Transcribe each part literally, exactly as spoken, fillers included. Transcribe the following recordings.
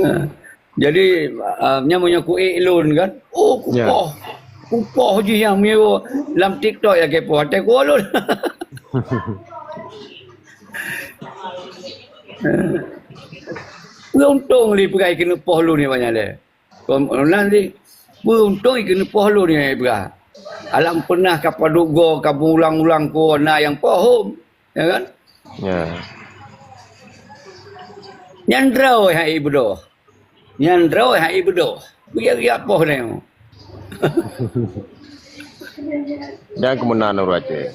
Ha. Jadi, ah, nyan meunyoe kuék lôn kan, oh, kupoh. Kupoh jih nyang meunyoe lam TikTok ya kepoh, até kuwoe lôn. Beuuntông lé peugah keuneuk poh lôn nibak nyan lé. Kon lôn lé, beuuntông keuneuk poh lôn nibak peugah. Alam peunah ka padub goe, ka meuulang-ulang kuwoe na nyang poh hom, ya kan? Ya. Nyan droe hai beudôh. Nyan droe hai beudôh. Geujak-geujak poh nyoe. Nyan keuh meunan ureueng Aceh.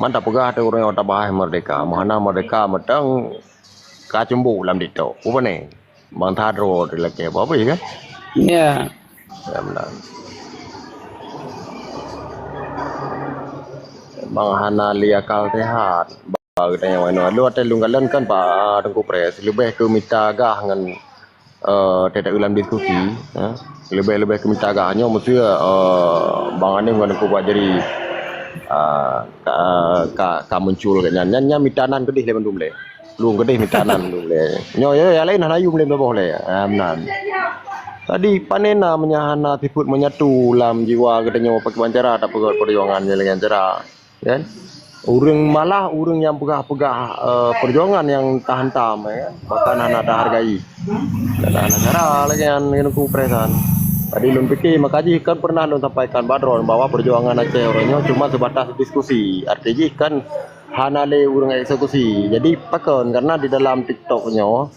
Man tapeugah teuh ureueng nyang tabahai meurdeka, meuhana meurdeka mantong ka ceumbok lam TikTok. Peue pane? Bang that droe teuh lakée, apa-apa kan? Ya. Ya, meunan. Bang hana lé akal sehat. Ba geutanyoe inoe. Lôn watée lôn kalon kan bak Teungku Pres, leubeh keu mita gah ngon, eh, teuh lam diskusi, eh. Leubeh-leubeh keu mita gah nyoe meuseu, eh, Bang Hanif ngon Teungku Fajri, eh, ka, ka, ka muncul geuh nyan. Nyan, nyan mita nan keudeh lé bandum lé. Lôn keudeh mita nan bandum lé. Nyoe, ya, nyang laén hana yum lé meusaboh lé. Ah, meunan. Jadi, pane na meunyo hana sifeuet menyatu lam jiwa geutanyoe pakriban cara tapeugah peujuangan nyan lagée nyan cara. Kan? Ureueng malah ureueng nyang peugah-peugah, eh, peujuangan nyang tahantam, ya kan? Bahkan hana tahargai. Dan hana cara lagée nyan ngon Teungku Pres nyan. Jadi lôn pike maka jih kan pernah lôn sampaikan bak droe bahwa peujuangan Aceh uroe nyoe cuma sebatas diskusi. Arti jih kan hana lé ureueng eksekusi. Jadi pakon karena di dalam TikTok nyoe,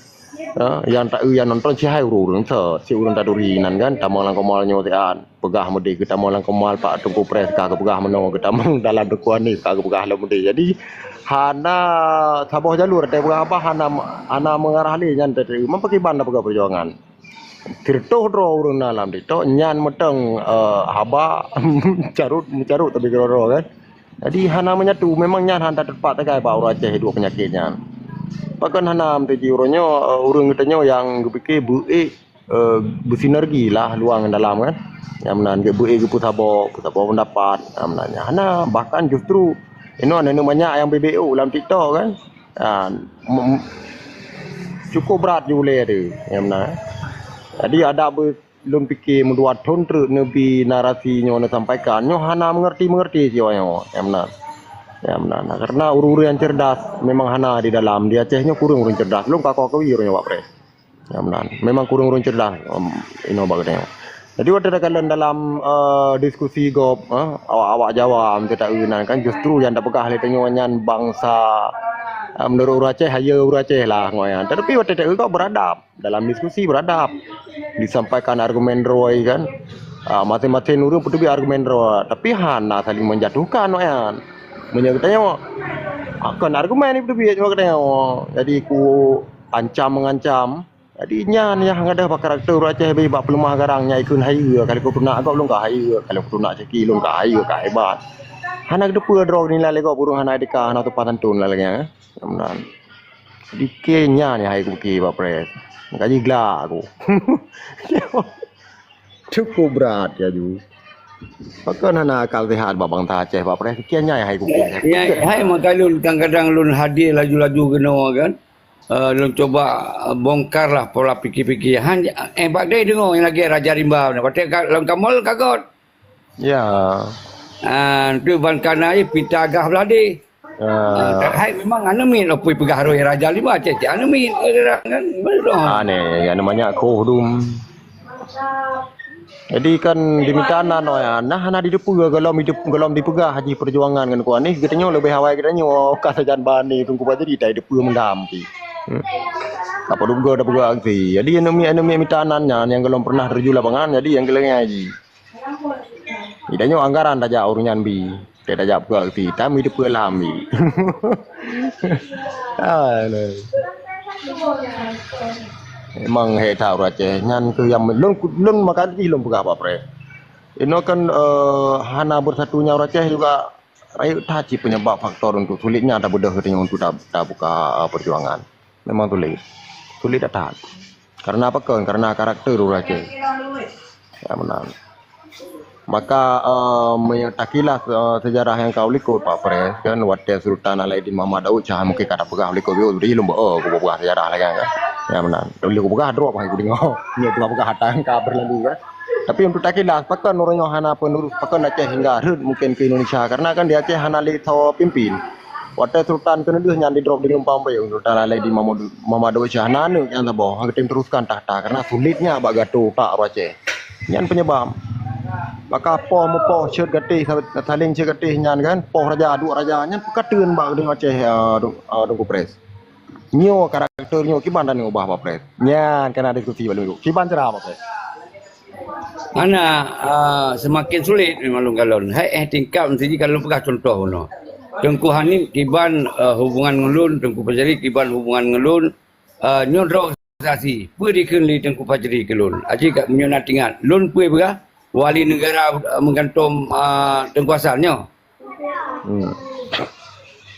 eh, nyang ta-, nyang nonton si hai ureueng-ureueng sot, si ureueng taduri nan kan, tamong lam komal nyoe siat. Peugah meudeh geutamong lam komal Pak Teungku Pres ka geupeugah meunoe, geutamong dalam Teungku Hanif ka geupeugah lom meudeh. Jadi hana saboh jalur teupeugah haba hana, hana meungarah lé nyan teuh. Memang pakriban na peugah peujuangan. Sirtoh droe ureueng na lam TikTok nyan meutong, eh, haba carot meucarot tapi keudroe-droe kan. Jadi hana menyatu, memang nyan hana teumpat sagai bak ureueng Aceh duek peunyakét nyan. Pakon hana meuteuji uroe nyoe, eh, ureueng geutanyoe nyang geupike beuék eh, beusinergi lah luwa ngon dalam kan. Nyang meunan geu-, beu-, geupeusaboh, peusaboh pendapat, nyang meunan nyan. Hana, bahkan justru inoe aneuk manyak nyang beu-, beu-, lam TikTok kan. Ah, m-, m-, cukup brat ju ulée teuh, nyang meunan. Jadi adak beu-, lôn pike meudua thon treuk neubi narasi nyoe neusampaikan, nyoe hana meungerti-meungerti siwa nyoe, nyang meunan. Nyang meunan. Karena ureueng-ureueng nyang cerdas memang hana di dalam. Di Aceh nyoe kureueng ureueng cerdas. Lôn ka akui ureueng nyoe Pak Pres. Ya, meunan. Memang kureueng-kureueng cerdas, em, inoe bak geutanyoe. Jadi, watée takalon dalam, eh, diskusi gob, eh, awak-awak Jawa, meuteuk taeu nan kan, justru nyang tapeugah lé tanyoe nyan bansa, eh, meunurot ureueng Aceh, hayeue ureueng Aceh lah, ngoh nyan. Tetapi watée taeu gob beradab, dalam diskusi beradab. Disampaikan argumen droe kan. Ah, maséng-maséng ureueng peuteubiet argumen droe, tapi hana saling menjatuhkan, ngoh nyan. Meunyoe geutanyoe, ah, kon argumen peuteubiet nyoe geutanyoe. Jadi, ku ancam mengancam, Jadi nyan nyang gadôh bak karakter ureueng Aceh beh bak peuleumah garang nyan ikheun hayeue, ka lheueh kutunak gob lôn ka hayeue, ka lheueh kutunak caki lôn ka hayeue, ka hebat. Hana geuteupeue droe nilai lé gob ureueng hana etika, hana sopan santun lagée nyan, eh. Nyang meunan. Jadi keu nyan nyang hai kupiké Pak Pres. Maka jiglak aku. Cukup brat ya ju. Pakon hana akal sehat bak bansa Aceh Pak Pres. Keu nyan nyang hai kupiké. Ya, hai maka lôn kadang-kadang lôn hadir laju-laju keunoe kan. Eh, lôn cuba, eh, bongkar lah pola pikir-pikir. Han, eh, bak dai deungoe nyang lagée Raja Rimba nyoe. Watée ka, lam kamol ka göt. Ya. Ah, tu ban kana ye pita gah beulade. Ah. Ah, tak hai memang aneuk miet lopui peugah roh Raja Rimba, cek-cek aneuk miet, eh, kan, betul. Ah, ni, ya, namanya Koh Dum. Jadi kan di mita nan, oh ya, nah, hana jiteupeue gohlom jiteup-, gohlom jipeugah jih peujuangan ngon Teungku Hanif, geutanyoe leubeh awai geutanyoe ka sajan bak Hanif Teungku Fajri tai jiteupeue meudam pih. Hmm. Apa duga dah peugah aksi. Jadi aneuk miet, aneuk miet mita nan nyan nyang gohlom pernah terjun lapangan, jadi nyang geuleungai jih. Geutanyoe anggaran tajak ureueng nyan bi. Teuh tajak peugah reuti, tapi teupeue lam bi. Ah, nah. Memang hek that ureueng Aceh. Nyan keuh nyang lôn, lôn maka jih lôn peugah Pak Pres. Inoe kan, eh, hana beusatu nyan ureueng Aceh juga rayeuk that cit penyebab faktor untuk sulitnya tabeudôh geutanyoe untuk ta-, tabuka, eh, perjuangan. Memang sulit. Sulit that-that. Karena apa kon? Karena karakter ureueng Aceh. Ya, meunan. Maka, eh, meunyoe takilas, eh, sejarah nyang ka u likot Pak Pres, kan, watèe Sultan Alaiddin Muhammad Daud Shah mungkin ka tapeugah u likot, oh, jadi lôn beu, oh, kupeugah sejarah lagèe nyan, kan. Ya, meunan. Lôn kupeugah droe bah kudeungö. Nyoe kupeugah ata nyang ka beurlalu, kan. Tapi untuk takilas, pakon uroe nyoe hana penerus, pakon Aceh hingga rhot mungkin keu Indonesia, karena kan di Aceh hana lé soe pimpin. Watèe Sultan keuneuh nyan didrop di Lumpang Payong, Sultan Alaiddin Muhammad, Muhammad Daud Shah, na aneuk nyang saboh, hana geutem teruskan takhta, karena sulitnya bak geuatoe utak ureueng Aceh. Nyan penyebab. Maka poh meupoh cot gatéh, saléng cot gatéh nyan kan, poh raja, duek raja, nyan peukateuen bak ureueng Aceh, eh, Teungku Pres. Nyoe karakter nyoe kiban dan ubah Pak Pres. Nyan kena diskusi bak lôn. Kiban cara Pak Pres. Hana, ah, seumaken sulet memang lôn kalon. Hai eh tingkat meusti jih kalon peugah cuntoh bunoe. Teungku Hanif kiban, ah, hubungan ngon lôn, Teungku Fajri kiban hubungan ngon lôn, ah, nyoe droe saksi. Peue dikheun lé Teungku Fajri keu lôn? Aji ka meunyoe na teuingat, lôn peue peugah? Wali negara, ah, meugantom, ah, Teungku Hasan nyoe? Hmm.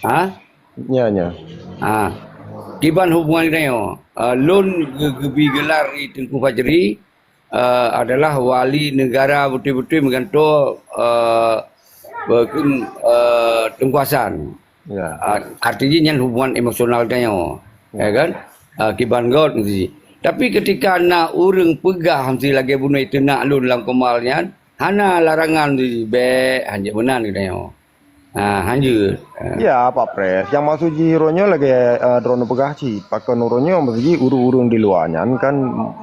Ha? Nya, nya. Ha. Kiban hubungan geutanyoe, eh, lôn geu-, geubi geular di Teungku Fajri, eh, adalah wali negara beutôi-beutôi meugantoe, eh, beukeueng, eh, Teungku Hasan. Ya. Ah, arti jih nyan hubungan emosional geutanyoe. Ya kan? Ah, kiban göt meusti. Tapi ketika na ureueng peugah meusti lagèe bunoe teunak lôn lam Komal nyan, hana larangan meusti, bèk, hanjeuet meunan geutanyoe. Ah, hanjeuet. Ah. Ya, Pak Pres. Nyang maksud jih uroe nyoe lagèe, eh, droeneuh peugah cit. Pakon uroe nyoe maksud jih ureueng-ureueng di luwa nyan kan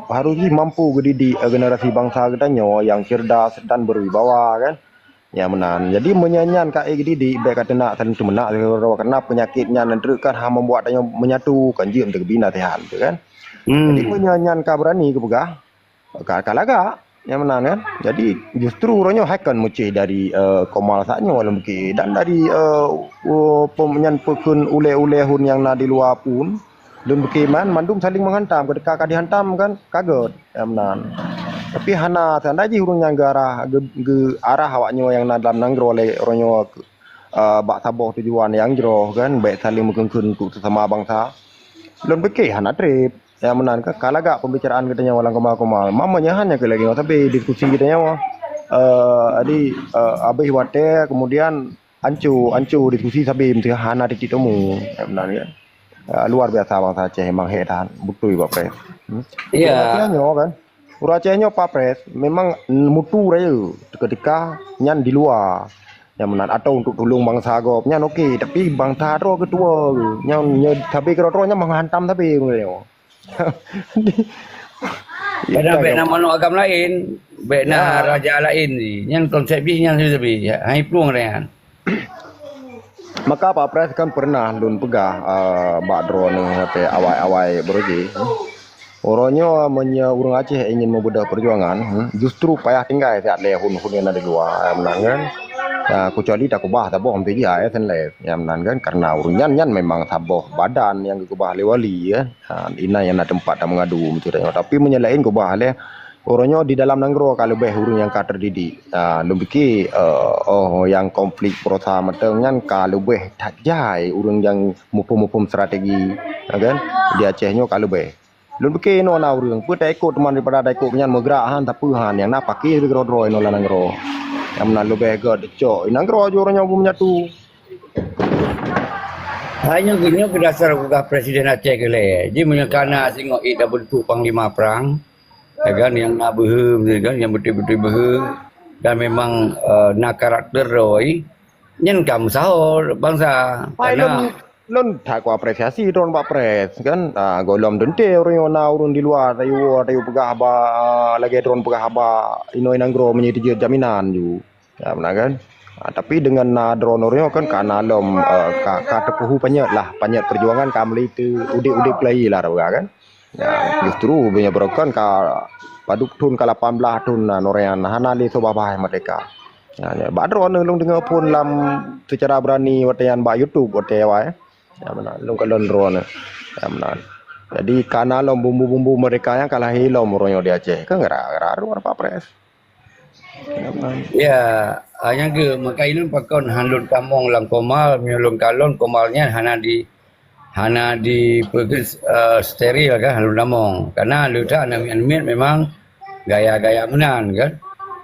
harus jih mampu geudidik, eh, generasi bansa geutanyoe nyang cerdas dan berwibawa kan. Ya, meunan. Jadi, meunyoe nyan ka ék geudidik, bèk ka teunak saléng teumeunak, karena peunyakét nyan treuk kan hana membuat tanyoe menyatu, kan jeuet teugeubina sihat, tu kan. Hmm. Jadi, meunyoe nyan ka beurani geupeugah, ka, ka lagak, nyang meunan kan. Jadi, justru uroe nyoe hai kon meucéh dari, eh, Komal saat nyoe lôn pikir. Dan dari, eh, uh, pem-, nyan peukheun ulèe-ulèe hon nyang na di luwa pun, lôn pikir man, mandum saling menghantam. Ketika ka dihantam kan, ka göt, nyang meunan. Tapi hana, tanda jih ureueng nyang geuarah, geu-, geuarah awak nyoe nyang na dalam nanggroe lé uroe nyoe, eh, bak saboh tujuan nyang jroh kan, bèk saling meukheun-kheun untuk sesama bansa. Lôn pikir hana trép. Nyang meunan ka, ka lagak pembicaraan geutanyoe lam Komal-Komal. Mama nyan hanya keu lagèe nyoe sabe diskusi geutanyoe. Eh, jadi, eh, abéh watèe, kemudian anco, anco diskusi sabe meusti hana titik temu. Nyang meunan kan. Eh, luar biasa bansa Aceh memang heran. Beutôi Pak Pres. Hmm. Ya. Ureueng Aceh nyoe kan. Ureueng Aceh nyoe Pak Pres memang mutu rayeuk ketika nyan di luwa. Nyang meunan atau untuk tulông bansa gob nyan oke, tapi bansa droe keu tuwo. Nyan, nyan sabe keudroe-droe nyan menghantam sabe nyoe. Kadang bèk na manok agam laén, bèk na raja laén jih. Nyan konsep jih nyan sabe-sabe. Hai plueng nyan. Maka Pak Pres kan pernah lôn peugah, eh, bak droeneuh watèe awai-awai beureuji. Uroe nyoe meunyoe ureueng Aceh ingin membeudôh perjuangan, hmm, justru payah tinggai siat lé hon-hon nyang na di luwa, nyang meunan kan. Ya, kecuali takubah saboh meusti jih A S N L F, nyang meunan kan. Karena ureueng nyan, nyan memang saboh badan nyang geukubah lé wali, ya. Ha, inan nyang na teumpat tamengadu meusti nyoe. Tapi meunyoe laén kubah lé, uroe nyoe di dalam nanggroe ka leubeh ureueng nyang ka teudidik. Ha, lôn pikir, eh, oh, nyang konflik perosa mantong nyan ka leubeh that jai ureueng nyang muphom-muphom strategi, ya kan? Di Aceh nyoe ka leubeh. Lôn pike inoe na ureueng, peue taikot teuma daripada taikot nyan meugrak han, tapeue han, nyang na paké droe-droe inoe lam nanggroe. Nyang meunan leubeh gèt cok, nanggroe jih uroe nyoe beumenyatu. Hai nyoe geuh, nyoe keuh dasar peugah Presiden Aceh keu lhèe. Jih meunyoe ka na singoh ék tabentuk panglima prang, ya kan, nyang na beuhe, ya kan, nyang beutôi-beutôi beuhe, dan memang, eh, na karakter droe, nyan ka meusaho bansa. Hai, lôn, lôn that kuapresiasi droen Pak Pres, kan. Ah, gohlom teuntèe ureueng nyoe na ureueng di luwa, tayue, tayue peugah haba, lagèe droen peugah haba inoe nanggroe meunyoe jijeuet jaminan ju. Ya, beuna kan? Ah, tapi deungon na droen ureueng nyoe kan ka na lom, eh, ka, ka teupeuhu panyöt lah, panyöt peujuangan ka meulai teu udép-udép keulayi lah, peugah kan? Ya, justru meunyoe barokon ka padub thon ka lapan blaih thon na, nurèn hana lé soe babah merdeka. Ya, ya, bak droeneuh lôn deungoe phon lam seucara beurani watèe nyan bak YouTube watèe awai. Ya, meunan. Lôn kalon droeneuh. Ya, meunan. Jadi, ka na lom bumbu-bumbu merdeka nyang ka lahé lom uroe nyoe di Aceh. Kan geura-geura droen Pak Pres. Ya, meunan. Ya, ah, nyang geuh, maka ulôn pakon han lôn tamong lam Komal, meunyoe lôn kalon Komal nyan hana di hana dipeuget, eh, steril kan, lôn tamong. Karena leutak na miet-miet memang gaya-gaya meunan kan.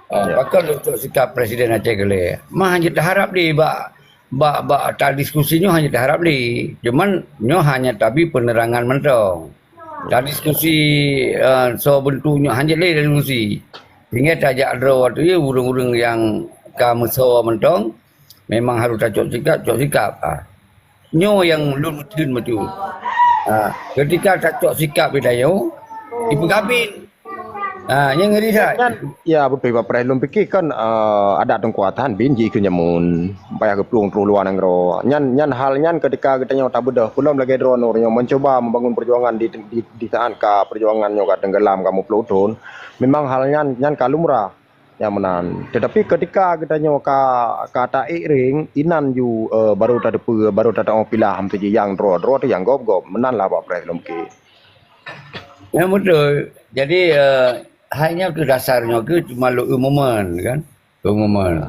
Ah, ya. Pakon untuk sikap Presiden Aceh Keulee. Mah hanya taharap di bak, bak, bak tadiskusi nyoe hanya taharap di. Cuman nyoe hanya tabi penerangan mantong. Tadiskusi, eh, so bentuk nyoe hanya lé diskusi. Sehingga tajak droe tu ya ureuëng-ureuëng yang ka meuso mantong, memang harus tacok sikap, cok sikap. Ah. Nyoe nyang lôn meuteun beutôi. Ah, ketika tacok sikap di dayoe, ipeugabin. Ah, nyang ngeri that. Nyan, ya beutôi Pak Pres, lôn pike kan, eh, adat Teungku Atan bin jih keu nyamun, payah geuplueng troh luwa nanggroe. Nyan, nyan hal nyan ketika geutanyoe tabeudôh, peulom lagée droeneuh nyoe mencuba membangun perjuangan di, di, di saat ka perjuangan nyoe ka tenggelam ka muplôh thon. Memang hal nyan, nyan ka lumrah. Nyang meunan. Tetapi ketika geutanyoe ka, ka taék ring, inan ju, eh, baru tateupeue, baru tateupeue pilah, meuteujiyang droe-droe teu nyang gob-gob. Meunan lah Pak Pres lom ke. Ya betul. Jadi, eh, hai nyoe keu dasar nyoe keu cuma lôn umuman kan. Umuman.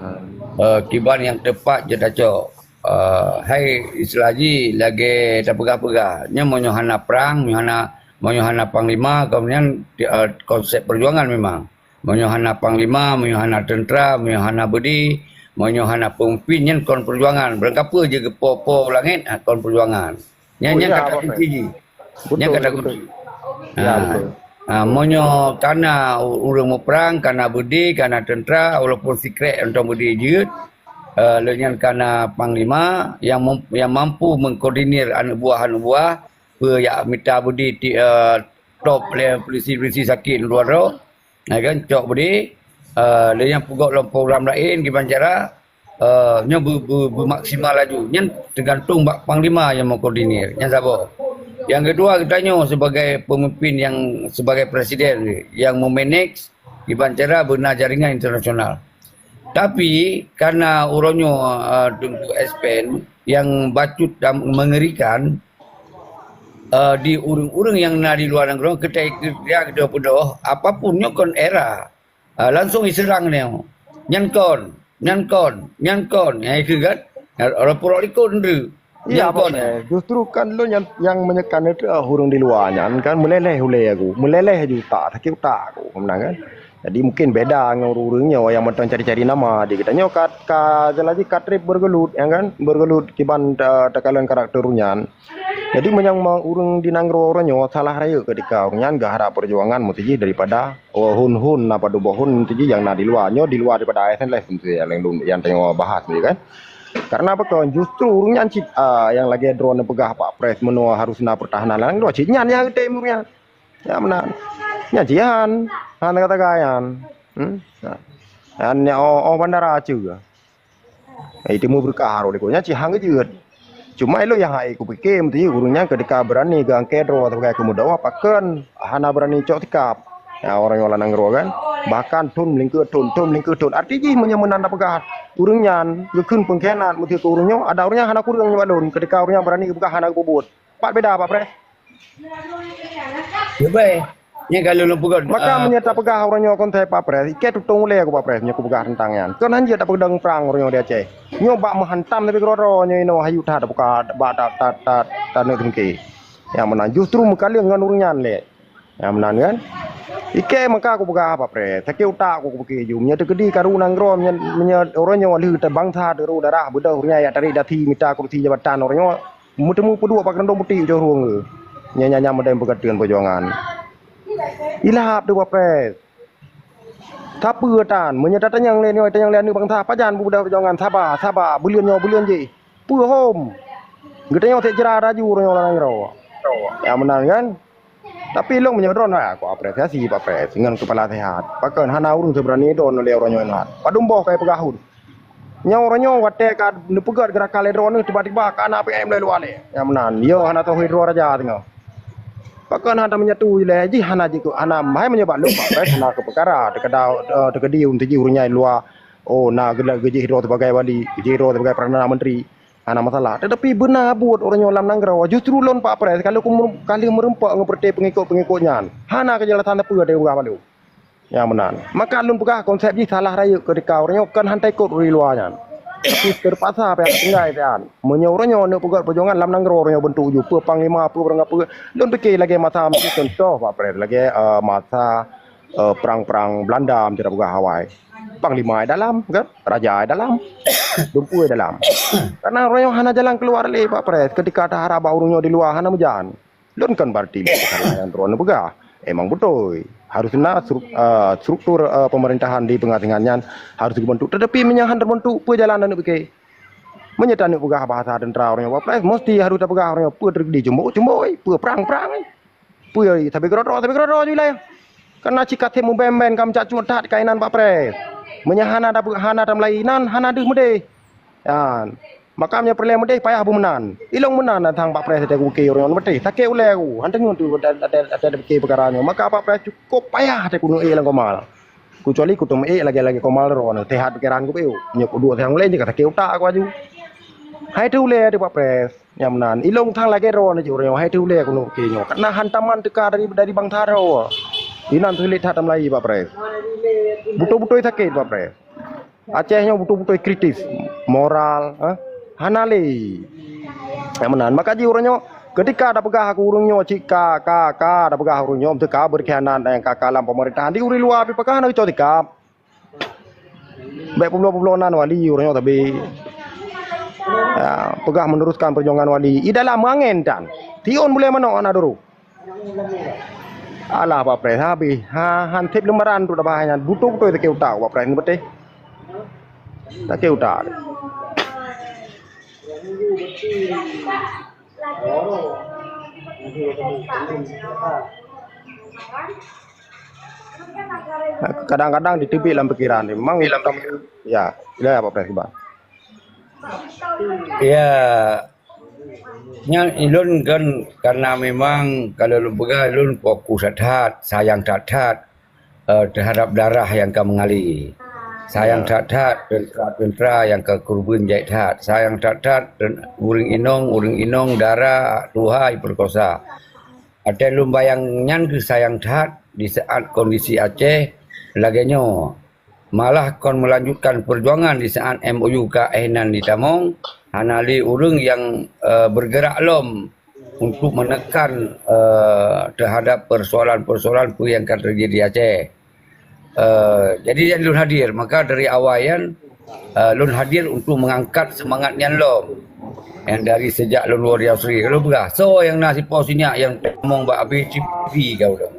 Eh, kiban nyang tepat je tacok. Eh, hai istilah ji lagée tapeugah-peugah. Nyoe meunyoe hana prang, meunyoe hana, meunyoe hana panglima, kemudian, eh, konsep perjuangan memang. Meunyoe hana panglima, meunyoe hana teuntera, meunyoe hana beudi, meunyoe hana peumimpin, nyan kon peujuangan. Beurangkapeue jih geupo-po langét, ha, kon peujuangan. Nyan, nyan kata kunci jih. Nyan kata kunci. Ha, meunyoe kana ureuëng muprang, kana beudi, kana teuntera, walaupun sikrék mantong beudi jeuet, eh, lheueh nyan kana panglima yang mem-, yang mampu mengkoordinir aneuk buah-aneuk buah, peue jak mita beudi ti-, eh, top lé polisi-polisi sakét luwa droe. Nah, kan, cok beudi, eh, lé nyang peugok lom program laén kiban cara, eh, nyoe beu-, beu-, beumaksimal laju. Nyan teugantung bak panglima nyang mengkoordinir. Nyan saboh. Yang kedua, geutanyoe sebagai pemimpin yang, sebagai presiden yang memanage kiban cara beuna jaringan internasional. Tapi, karena uroe nyoe, eh, Teungku Espen yang bacut dan mengerikan, eh, di ureuëng-ureuëng yang na di luwa nanggroe, keutai keudroe-keudroe, apapun nyoe kon era. Ah, langsung iseurang nyoe. Nyan kon, nyan kon, nyan kon. Nyang ikeu kan? Orang purok likot ndeue. Nyan kon. Justru kan lôn nyang, nyang meunyekan itu, ah, ureuëng di luwa nyan kan meuleleh ulée aku. Meuleleh ju utak, sakét utak aku, meunan kan. Jadi mungkin beda ngon ureuëng nyoe nyang mantong cari-cari nama di geutanyoe ka, ka, lagi ka treb bergelut, ya kan? Bergelut kiban ta-, takalon karakter ureuëng nyan. Jadi meunyoe ma-, ureuëng di nanggroe uroe nyoe salah rayeuk ketika ureuëng nyan geuharap perjuangan meuteujih daripada, oh, hon-hon na padub boh hon meuteujih nyang na di luwa. Nyoe di luwa daripada A S N lah meuteujih nyang lôn, nyang tanyoe bahas ni kan. Karena apa kon? Justru ureuëng nyan cit, ah, nyang lagée droeneuh peugah Pak Pres meunoe harus na pertahanan lam nanggroe cit nyan nyang tem ureuëng nyan. Nyang meunan. Nyan cit han, han kata-kata nyan. Hmm? Nah. Nyan oh, oh bandara acu. Eh, itu meubeureukat harôh likot nyan cit han geujeuet. Cuma ilôn nyang hai kupike meuteujih ureuëng nyan keudeka beurani geuangkée droe sibagai keumudoh pakon hana beurani cok sikap. Ya, ureuëng nyoe lam nanggroe kan. Bahkan thon meulingkeue thon, thon meulingkeue thon. Arti jih meunyoe meunan tapeugah ureuëng nyan geukheun peungkhianat meuteukeu ureuëng nyoe, ada ureuëng nyan hana kureueng nibak lôn keudeka ureuëng nyan beurani geupeugah hana geupeubuet. Pat beda Pak Pres? Leubeh. Nyang ka lôn peugah. Maka meunyoe tapeugah ureuëng nyoe kon thai Pak Pres, ikée tutong ulée ku Pak Pres nyoe kupeugah teuntang nyan. Kon han jeuet tapeudong prang ureuëng nyoe di Aceh. Nyoe bak meuhantam tapi keudroe-droe nyoe inoe hayu that tabuka bak ta-, ta-, ta-, taneuk teungke. Nyang meunan justru meukaleueng ngon ureuëng nyan lé. Nyang meunan kan? Ikée maka kupeugah Pak Pres, sakét utak ku kupike ju. Meunyoe teukeudi karu nanggroe meunyoe, meunyoe ureuëng nyoe lheueh bansa teuru darah beudôh ureuëng nyan jak tarék dasi mita kursi jabatan ureuëng nyoe. Meuteumé peuduek bak keureuntong putéh ujoe rueng keuh. Nyan, nyan, nyan meudeh peukateuen peujuangan. Ilahap teuh Wapres. Sapeue tan, meunyoe tatanyong lé nyoe, tanyong lé aneuk bansa, pajan beubeudôh peujuangan, saba, saba, buleuen nyoe, buleuen jih. Peue hom? Geutanyoe sek jra laju uroe nyoe lam nanggroe. Ya meunan kan? Tapi lôn meunyoe droeneuh, aku apresiasi Pak Pres ngon keupala sehat. Pakon hana ureuëng seubeurani droeneuh lé uroe nyoe nyan. Padum boh kai peugah hon. Nyoe uroe nyoe watée ka neupeugét geurakan lé droeneuh tiba-tiba ka na P M lé luwa lé. Nyang meunan, yo hana teuhôi droe raja teungoh. Pakon hana meunyetu ilée jih hana jikeu hana hai meunyoe bak lôn Pak Pres hana keu peukara teukeudi, eh, teukeudi untuk jih ureuëng nyan luwa. Oh, na geujih droe sibagai wali, geujih droe sibagai perdana menteri. Hana masalah. Tetapi beuna buet uroe nyoe lam nanggroe, justru lôn Pak Pres, ka lheueh meureumpok ngon peureuté pengikot-pengikot nyan. Hana keujelasan sapeue dari ureuëng baru. Nyang meunan. Maka lôn peugah konsep jih salah rayeuk keudika uroe nyoe kon han taikot ureuëng luwa nyan. Tapi teurpaksa payah tinggai siat. Meunyoe uroe nyoe neuk peugét peujuangan lam nanggroe uroe nyoe beuntuk ju peue panglima, peue barangkapeue. Lôn pike lagée masa meusti contoh Pak Pres, lagée, eh, masa eh, perang-perang Belanda, meucara peugah awai. Panglima di dalam, kan? Raja di dalam. Dumpeue di dalam. Karena uroe nyoe hana jalan keluar lé, Pak Pres. Ketika taharap bak ureuëng nyoe di luwa hana meujan. Lôn kon berarti lé peukara nyang droeneuh peugah. Emang beutôi. Harus na stru-, eh, struktur, eh, pemerintahan di pengasingan nyan harus geubentuk. Tetapi meunyo han teubentuk, peue jalan taneuk pike? Meunyo taneuk peugah bahasa tentara uroe nyoe, Pak Pres, mesti harus tapeugah uroe nyoe, peue teujadi, cumbok-cumbok, eh, peue perang-perang, eh. Peue, sabe keudroe-droe, sabe keudroe-droe ju wilayah. Karena cit ka that meuben-ben ka meucak cut that kainan Pak Pres. Meunyo hana dapeuet, hana tameulai inan, hana deuh meudeh. Nyan. Maka meunyo peureulée meudeh payah beumeunan. Ilong meunan datang Pak Pres até kupiké uroe nyoe meudeh. Sakét ulée ku, han teungeut tu até, até, até kupiké peukara nyoe. Maka Pak Pres cukôp payah até kuneuk ék lam komal. Kecuali kuteumeuék lagée-lagée komal droeneuh, sehat pikeran kupiké. Nyoe kuduek sayang ulée jih ka sakét utak ku aju. Hai teuh ulée até Pak Pres. Nyang meunan, ilong thang lagée droeneuh jih uroe nyoe, hai teuh ulée keunoe keunoe nyoe. Karena hantaman teuka dari, dari bansa droe. Inan sulet that tameulai, Pak Pres. Beutôi-beutôi sakét, Pak Pres. Aceh nyoe beutôi-beutôi kritis. Moral, eh, hana lé. Nyang meunan, maka jih uroe nyoe, ketika tapeugah aku ureuëng nyoe cit ka, ka, ka, tapeugah ureuëng nyoe teuka berkhianat, eh, ka, ka lam pemerintahan, di ureuëng luwa pih pakon hana geucok sikap. Bék peubloe-peubloe nan wali uroe nyoe sabe. Ya, peugah meneruskan perjuangan wali. I dalam angén tan. Tiun bulée manok na duru. Alah, Pak Pres, habéh. Ha, han sép leumaran tu dah bahaya nyan. Beutôi-beutôi sakét utak, Pak Pres, ni beuteh. Sakét utak. Kadang-kadang diteubiet lam pikiran, memang lam, ya, ya, Pak Pres, Bang. Ya, nyan ilôn kan karena memang kalau lôn peugah, lôn fokus that-that, sayang that-that, eh, terhadap darah nyang ka mengalir. Sayang that-that teuntera-teuntera nyang ka keureubeuen jai that. Sayang that-that teun-, ureuëng inong, ureuëng inong, dara, tuha jipeurkosa. Até lôn bayang nyan keuh sayang that di saat kondisi Aceh lagée nyoe. Malah kon melanjutkan perjuangan di saat M O U ka éh nan ditamong, hana lé ureuëng nyang, eh, bergerak lom untuk menekan, eh, terhadap persoalan-persoalan peue nyang ka teujadi di Aceh. Eh, jadi nyan lôn hadir, maka dari awai nyan, eh, lôn hadir untuk mengangkat semangat nyan lom. Nyang dari sejak lôn luwa di Ausri, lôn peugah, soe nyang na sipo sinyak nyang tamong bak Abi T V ka ulôn.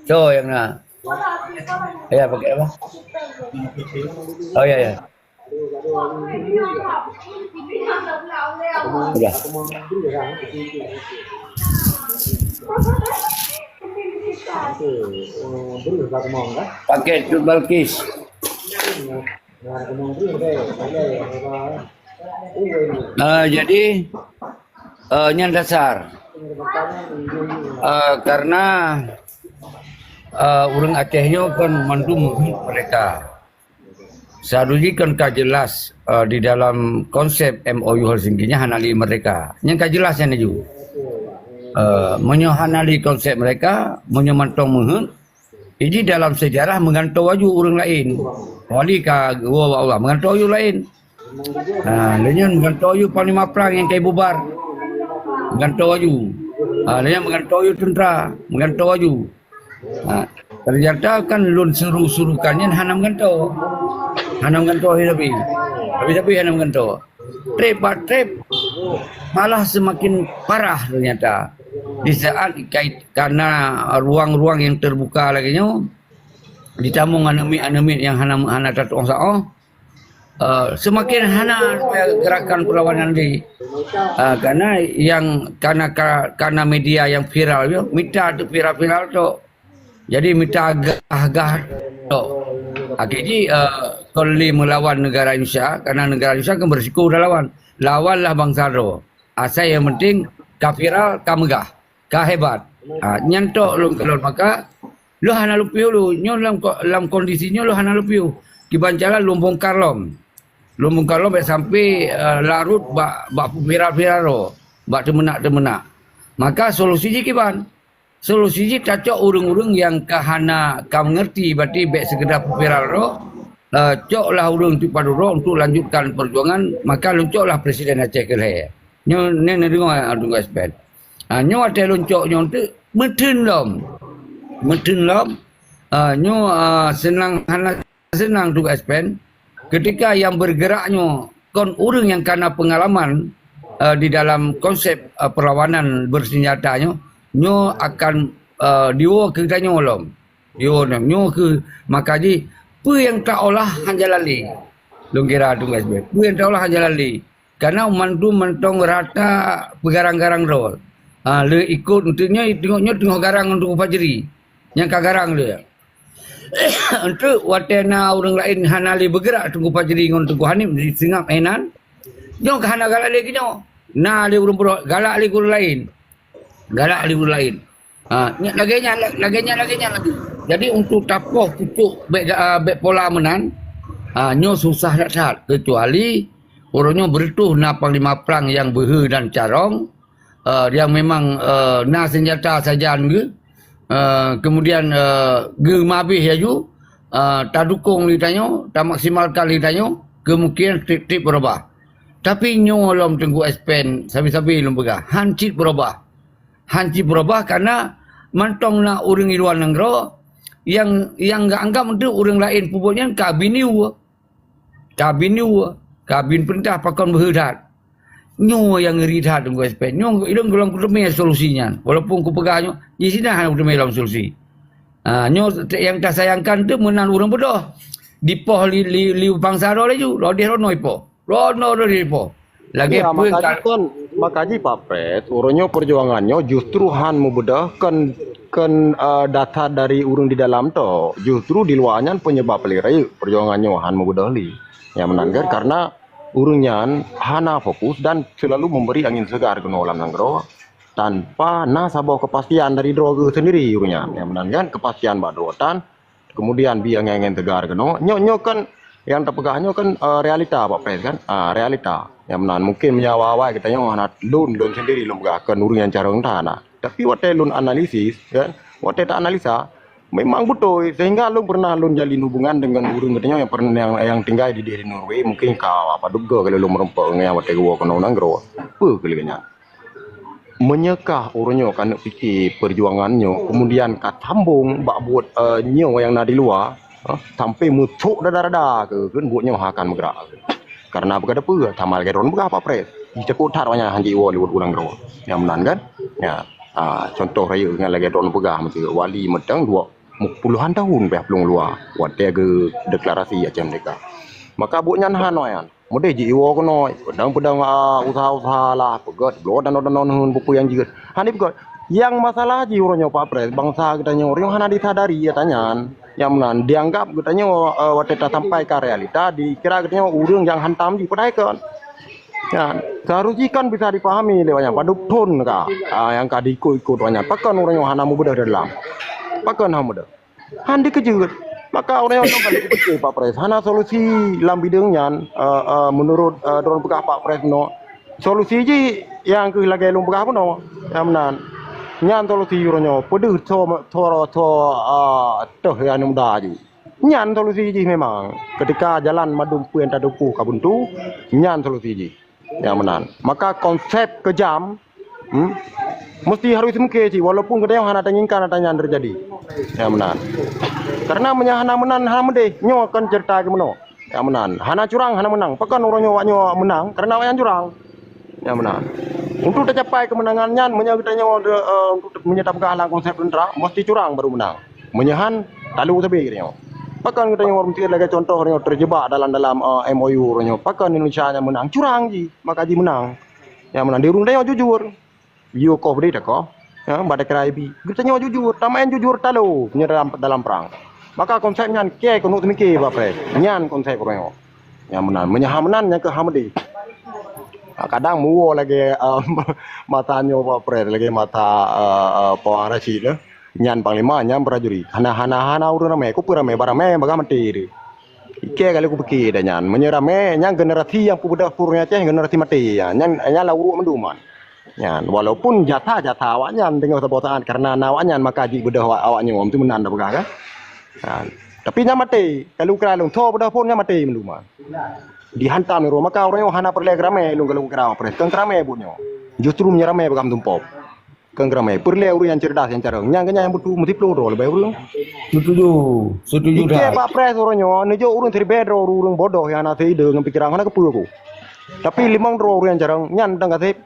Soe nyang na? Ya, pakai apa? Oh, ya, ya. Ya. Pakai Cut Balkis. Ah, jadi, eh, nyan dasar. Eh, karena, eh, ureuëng Aceh nyoe kan mandum meuheuet merdeka. Seharusnya kan ka jelas, eh, di dalam konsep M O U Helsinki nyan hana lé merdeka. Nyan ka jelas nyan laju. Eh, meunyoe hana lé konsep merdeka, meunyoe mantong meuheuet, jadi dalam sejarah meugantoe laju ureuëng laén. Wali ka geuwoe bak Allah, meugantoe laju laén. Ha, lheueh nyan meugantoe laju panglima prang nyang ka bubar. Meugantoe laju. Ha, lheueh nyan meugantoe laju teuntera, meugantoe laju. Ha, ternyata kan lôn suru-surukan nyan hana meugantoe. Hana meugantoe habéh-habéh. Habéh-habéh hana meugantoe. Treb bak treb malah semakin parah ternyata. Di saat kait-, karena ruang-ruang yang terbuka lagée nyoe, ditamong aneuk miet-aneuk miet nyang hana, hana tatuoh saoh, eh, semakin hana gerakan perlawanan di, eh, karena yang, karena ka-, karena media yang viral nyoe, mita teuk viral-viral tok. Jadi mita gah-gah tok. Akhé jih, eh, kon lé meulawan negara Indonesia, karena negara Indonesia kan berisiko dah lawan. Lawanlah bansa droe. Asai yang penting ka viral, ka meugah, ka hebat. Ha, nyan tok lôn keulôn maka lôn hana lôn piôh lôn. Nyoe lam ko-, lam kondisi nyoe lôn hana lôn piôh. Kiban cara lôn bongkar lom. Lôn bongkar lom bék sampai, eh, larot bak, bak viral-viral droe, bak teumeunak-teumeunak. Maka solusi jih kiban? Solusi jih tacok ureuëng-ureuëng nyang ka hana ka mengerti, berarti bék sekedar viral droe, eh, coklah ureuëng tu padub droe untuk lanjutkan perjuangan, maka lôn coklah Presiden Aceh keu lhée. Nyoe, nyoe neudeungoe, ah, deungoe S P N. Ah, nyoe watée lôn cok nyoe teuk meutheun lom. Meutheun lom. Ah, nyoe, ah, seunang hana seunang tugaih S P N. Ketika nyang bergerak nyoe kon ureuëng nyang kana pengalaman, ah, di dalam konsep, ah, perlawanan bersenjata nyoe, nyoe akan, ah, diwoe keu geutanyoe lom. Diwoe nyoe, nyoe keu maka jih peue nyang taolah hana jalan lé. Lôn kira tugaih S P N. Peue nyang taolah hana jalan lé. Karena mandum mantong rata peugarang-garang droe. Ha, le ikot untuk nyoe, tengok nyoe teungoh garang untuk Fajri. Nyang ka garang le. Untuk watée na ureuëng laén hana le bergerak Teungku Fajri ngon Teungku Hanif di seungab inan. Nyoe ka hana galak le keu nyoe. Na le ureuëng beurot galak le keu ureuëng laén. Galak le ureuëng laén. Ha, nyan lagée nyan, lagée nyan, lagée nyan lagi. Jadi untuk tapoh pucuk bék, ah, bék pola meunan, ha, nyoe susah that-that. Kecuali uroe nyoe beureutoh na panglima prang nyang beuhe dan carông, eh, nyang memang, eh, na senjata sajan geuh, eh, kemudian, eh, geumabeh laju, eh, tadukong lé tanyoe, tamaksimalkan lé tanyoe, kemungkinan treb-treb beurubah. Tapi nyoe lom Teungku S P N sabe-sabe lôn peugah, han cit beurubah. Han cit beurubah karena mantong na ureuëng di luwa nanggroe nyang, nyang geuanggap untuk ureuëng laén peubuet nyan ka biniu. Ka biniu, ka bin peurintah pakon beuhe that. Nyoe nyang ngeri that Teungku S P N. Nyoe ilôn gohlom kuteumé solusi nyan. Walaupun kupeugah nyoe, di sinan hana kuteumé lom solusi. Ha, nyoe nyang tasayangkan tu meunan ureuëng beudôh. Dipoh li, li, li bansa droe laju, lodeh droe noe ipoh. Droe noe lodeh ipoh. Lagée Ya, peue maka ka jih kon, maka jih Pak Pres, uroe nyoe perjuangan nyoe justru han meubeudôh kon, kon, eh, dasar dari ureuëng di dalam to. Justru di luwa nyan penyebab paléng rayeuk perjuangan nyoe han meubeudôh lé. Nyang meunan kan, karena ureuëng nyan hana fokus dan selalu memberi angin segar keunoe lam nanggroe tanpa na saboh kepastian dari droe geuh sendiri ureuëng nyan. Nyang meunan kan, kepastian bak droe tan, kemudian bi angin-angin segar keunoe. Nyoe, nyoe kan nyang tapeugah nyoe kan, eh, realita Pak Pres kan. Ah, realita. Nyang meunan mungkin meunyoe awai-awai geutanyoe hana lôn, lôn sendiri lôn peugah kon ureuëng nyang carông that na. Tapi watée lôn analisis kan, watée ta analisa, memang beutôi, sehingga lôn pernah lôn jalin hubungan dengan ureuëng geutanyoe nyang pernah, nyang, nyang tinggai di, di Norway, mungkin ka padub goe kali lôn meureumpok ngon nyang watée geuwoe keunoe nanggroe. Peue keu lagée nyan? Meunyoe kah uroe nyoe ka neuk pike perjuangan nyoe, kemudian ka sambong bak buet, eh, nyoe nyang na di luwa, eh, sampai meusok dada-dada keu, keu buet nyoe akan meugerak. Karena beuka peue, sama lagée droen peugah Pak Pres. Jicakot that awaknyan han jiwoe lé buet ureuëng droe. Nyang meunan kan? Ya. Ah, contoh rayeuk nyan lagée droen peugah, meuteuk wali meudang dua puluhan tahun beh plueng luwa watée geudeklarasi Aceh Merdeka. Maka buet nyan hana nyan. Meudeh jiwoe keunoe, peudong-peudong, ah, usaha-usaha lah, peugét bloe tanoh-tanoh ngon buku nyang jeuet. Hana peugét. Nyang masalah jih uroe nyoe Pak Pres, bansa geutanyoe uroe nyoe hana disadari ata nyan. Nyang meunan dianggap geutanyoe, eh, watée tasampai ka realita, dikira geutanyoe ureuëng nyang hantam jih, padahai kon. Nyan, seharus jih kan bisa dipahami lé awaknyan, padub thon ka, ah, nyang ka diikot-ikot awaknyan. Pakon uroe nyoe hana meubeudôh dalam? Pakon hana meubeudôh? Han dikeujeuet. Maka ureuëng nyoe ka lheueh pike Pak Pres, hana solusi lam bideueng nyan, eh, eh, meunurot, eh, droen peugah Pak Pres nyoe. Solusi jih nyang keuh lagée lôn peugah bunoe, nyang meunan. Nyan solusi uroe nyoe, peudeuh tho, tho, tho, eh, teuh nyang muda jih. Nyan solusi jih memang. Ketika jalan mandum peue nyang tatempuh ka buntu, nyan solusi jih. Nyang meunan. Maka konsep keujam, hmm, meusti harôh mungken cit, walaupun geutanyoe hana tanginginkan ata nyan teujadi. Nyang meunan. Karena meunyoe hana meunan, hana meudeh, nyoe kon ceurita keumeunyoe. Nyang meunan. Hana curang, hana meunang. Pakon uroe nyoe awaknyoe meunang, karena awaknyan curang. Nyang meunan. Untuk teucapai keumeunangan nyan, meunyoe geutanyoe, eh, untuk meunyoe tapeugah lam konsep teuntra, meusti curang baru meunang. Meunyoe han, talu sabe geutanyoe. Pakon geutanyoe meusti lagée contoh geutanyoe teujebak dalam-dalam, eh, M O U geutanyoe. Pakon Indonesia nyang meunang? Curang jih, maka jih meunang. Nyang meunan di ureuëng tanyoe jujur. Yue koh bri takoh, ya, bak dakra I B. Geutanyoe jujur, tamaén jujur talo nyoe dalam, dalam prang. Maka konsep nyan kée keuneuk teumike Pak Pres. Nyan konsep uroe nyoe. Nyang meunan, meunyoe hana meunan nyang keuh hana meudeh. Ah, kadang meuwoe lagée, eh, masa nyoe Pak Pres, lagée masa, eh, eh, Pak Wang Rashid, eh. Nyan panglima, nyan prajurit. Hana, hana, hana ureuëng ramé, kupeue ramé, bah ramé, bah ka maté deh. Ikée kali kupike dah nyan. Meunyoe ramé, nyan generasi nyang peubeudôh pur Aceh, generasi maté. Ya. Nyan, nyan lam uruek mandum nyan. Nyan, walaupun jasa-jasa awaknyan teungoh saboh saát karena na awaknyan maka jibeudôh awak, awaknyoe, meunan tapeugah kan. Nyan. Tapi nyan maté, kalau kira lôn, tho beudôh phon nyan maté mandum nyan. Dihantam nyoe, maka ureuëng nyoe hana peureulée keu ramé lôn kalau kira Pak Pres, kon keu ramé buet nyoe. Justru meunyoe ramé bagam tumpok. Keu ramé, peureulée ureuëng nyang cerdas nyang carông. Nyang keunyan nyang beutôi meusiplôh droe leubeh ureuëng. Setuju. Setuju that. Pak Pres uroe nyoe neujok ureuëng siribée droe ureuëng bodoh nyang hana seuide ngon pikiran hana keupeue ku. Tapi limong droe ureuëng nyang carông nyan dang gaseb.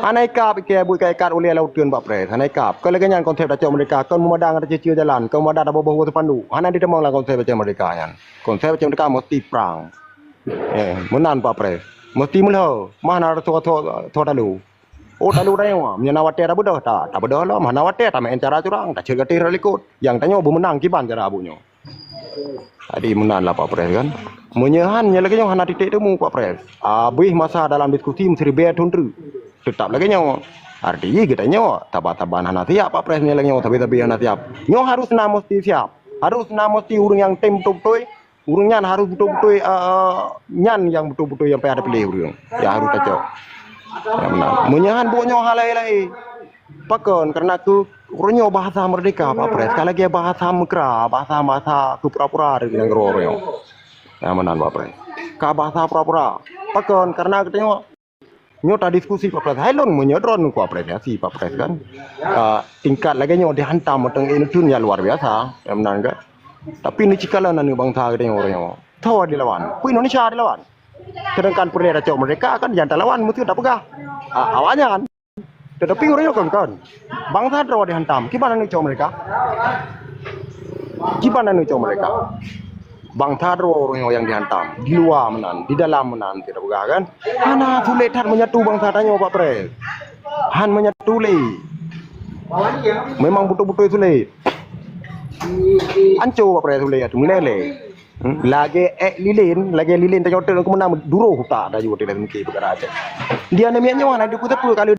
Hana ikab ikée buet ka ikat ulée laôt teun Pak Pres. Hana ikab. Keu lagée nyan konsep tacok meurdeka kon meumada ngon taceucue jalan, kon meumada taboh-boh teupandu. Hana ditamong lam konsep tacok meurdeka nyan. Konsep tacok meurdeka meusti prang. Eh, meunan Pak Pres. Meusti meulhô, mah na tho tho tho talu. Oh, talu tanyoe, meunyoe na watée tabeudôh, ta tabeudôh lom, hana watée tameu'en cara curang, taceuet gatéh rot likot. Nyang tanyoe beumeunang kiban cara buet nyoe. Jadi meunan lah Pak Pres kan. Meunyoe han nyang lagée nyoe hana titik temu Pak Pres. Abéh masa dalam diskusi meusiribée thon treuk. Teutap lagée nyoe. Arti geutanyoe taba-taba hana siap Pak Pres nyang lagée nyoe, sabe-sabe hana siap. Nyoe harus na meusti siap. Harus na meusti ureuëng nyang tem beutôi-beutôi. Ureuëng nyan harus beutôi-beutôi, eh, nyan nyang beutôi-beutôi nyang payah tapiléh ureuëng. Nyang harus tacok. Nyang meunan. Meunyoe han buet nyoe hana lahé-lahé. Pakon? Karena keu uroe nyoe bahasa merdeka, Pak Pres. Ka lagée bahasa meukra, bahasa-bahasa keu pura-pura di nanggroe uroe nyoe. Nyang meunan, Pak Pres. Ka bahasa pura-pura. Pakon? Karena geutanyoe nyoe tadiskusi, Pak Pres. Hai lôn meunyoe droeneuh kuapresiasi, Pak Pres, kan. Ah, tingkat lagée nyoe dihantam meuteung ineutun nyang luar biasa. Nyang meunan, kan. Tapi neucikalan aneuk bansa geutanyoe uroe nyoe. Tho dilawan. Peue Indonesia dilawan. Sedangkan peureulée tacok merdeka kan nyang talawan meuteue tapeugah. Ah, awaknyan. Tetapi ureuëng nyoe kon-kon. Bansa droe dihantam. Kiban aneuk cok merdeka? Kiban aneuk cok merdeka? Bansa droe ureuëng nyoe nyang dihantam. Di luwa meunan, di dalam meunan, kita peugah kan. Hana sulet that menyatu bansa tanyoe Pak Pres. Han menyatu lé. Memang beutôi-beutôi sulet. Anco Pak Pres sulet atu meuleleh. Hmm, lagée ék lilin, lagée lilin tanyoe teuh keumeunang duroh utak dah jeuet teuh mungkin peukara Aceh. Dia ni miet nyoe na dikeue teupeu kali